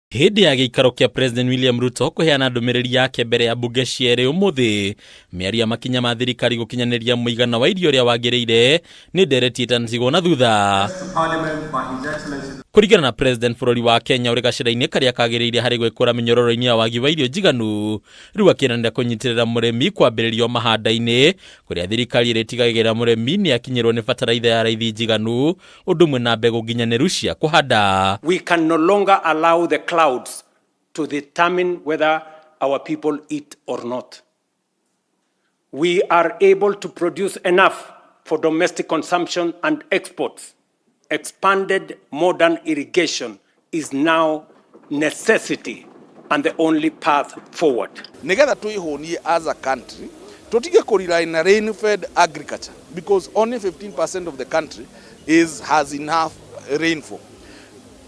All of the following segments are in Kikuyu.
Hĩndĩ ya gĩikaro kĩa President William Ruto kũheana ndũmĩrĩri yake mbere ya mbunge cierĩ ũmũthĩ, mĩario ya makinya ma thirikari gũkinyanĩria mũigana wa irio ũrĩa wagĩrĩire nĩ ndereti ĩtanatigwo na thutha. Kũringana na President, bũrũri wa Kenya ũrĩ gacĩra-inĩ karĩa kagĩrĩire harĩ gwĩkũra mĩnyororo-inĩ ya wagi wa irio njiganu. Rĩu akĩranĩra kũnyitĩrĩra mũrĩmi kwambĩrĩrio mahanda-inĩ, kũrĩa thirikari ĩrĩtigagĩrĩra mũrĩmi nĩ akinyĩrwo nĩ bataraitha ya raithi njiganu, ũndũ ũmwe na mbegũ nginyanĩru cia kũhanda. We can no longer allow the clouds to determine whether our people eat or not. We are able to produce enough for domestic consumption and exports. Expanded modern irrigation is now necessity and the only path forward. Nigetha twĩhũnie as a country, tũtige kũ rely na rain fed agriculture, because only 15% of the country is has enough rainfall.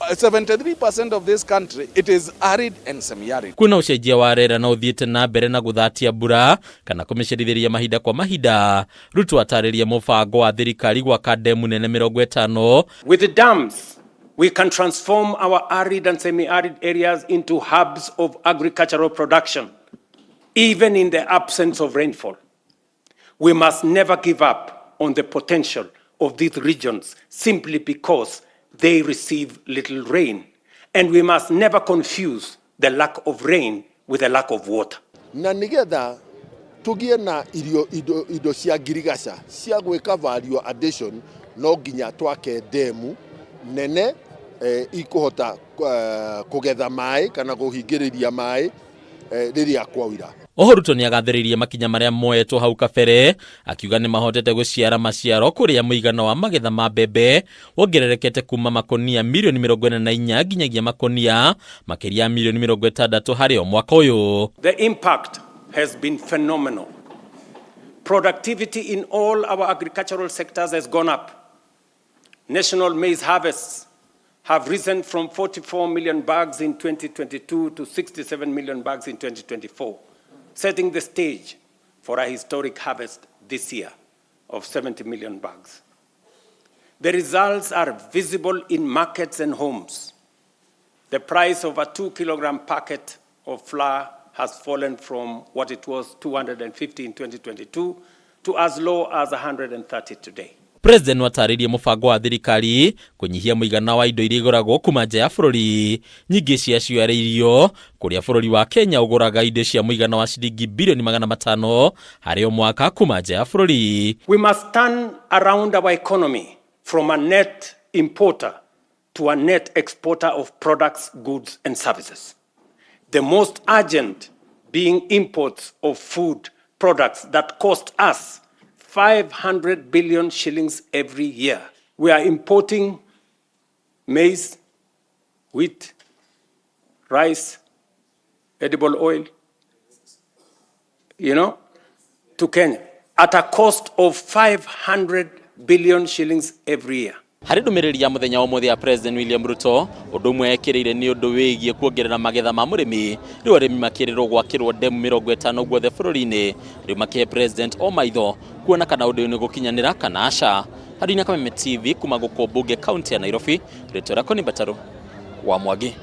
73% of this country, it is arid and semi-arid. Kwĩna ũcenjia wa rĩera na ũthiĩte na mbere na gũthatia mbura kana kũmĩcerithĩria mahinda kwa mahinda. Ruto atarĩria mũbango wa thirikari gwaka ndemu nene 50. With the dams, we can transform our arid and semi-arid areas into hubs of agricultural production, even in the absence of rainfall. We must never give up on the potential of these regions simply because they receive little rain. And we must never confuse the lack of rain with the lack of water. Na nigetha tugie na irio, indo cia ngirigaca cia gwĩka value addition, no nginya twake ndemu nene ikũhota kũgetha maĩ kana kũhingĩrĩria maĩ rĩrĩa kwaura. Oho Ruto nĩ agathĩrĩirie makinya marĩa moetwo hau kabere, akiuga nĩ mahotete gũciara maciaro, kũrĩa mũigana wa magetha ma mbembe wongererekete kuma makonia mirioni 44 nginyagia makonia makĩria ya mirioni 60 harĩ o mwaka ũyũ. The impact has been phenomenal. Productivity in all our agricultural sectors has gone up. National maize harvests have risen from 44 million bags in 2022 to 67 million bags in 2024, setting the stage for a historic harvest this year of 70 million bags. The results are visible in markets and homes. The price of a 2 kilogram packet of flour has fallen from what it was, 250 in 2022, to as low as 130 today. President watarĩrie mũbango wa thirikari kũnyihia mũigana wa indo iria igũragwo kuma nja ya bũrũri, nyingĩ ciacio arĩ irio, kũrĩa bũrũri wa Kenya ũgũraga indo cia mũigana wa ciringi bilioni 500 harĩ o mwaka kuma nja ya bũrũri. We must turn around our economy from a net importer to a net exporter of products, goods, and services. The most urgent being imports of food products that cost us 500 billion shillings every year. We are importing maize, wheat, rice, edible oil to Kenya at a cost of 500 billion shillings every year. Harĩ ndũmĩrĩri ya mũthenya wa ũmũthĩ ya President William Ruto, ũndũ ũmwe ekĩrĩire nĩ ũndũ wĩgiĩ kuongerera magetha ma mũrĩmi. Rĩu arĩmi makĩrĩrwo gwakĩrwo ndemu 50 guothe bũrũri-inĩ. Rĩu makĩhe President o maitho kuona kana ũndũ ũyũ nĩ gũkinyanĩra kana aca. Harĩ Kameme TV kuma gũkũ mbunge, kaunti ya Nairobi, rĩtwa rĩakwa nĩ Mbataru wa Mwangi.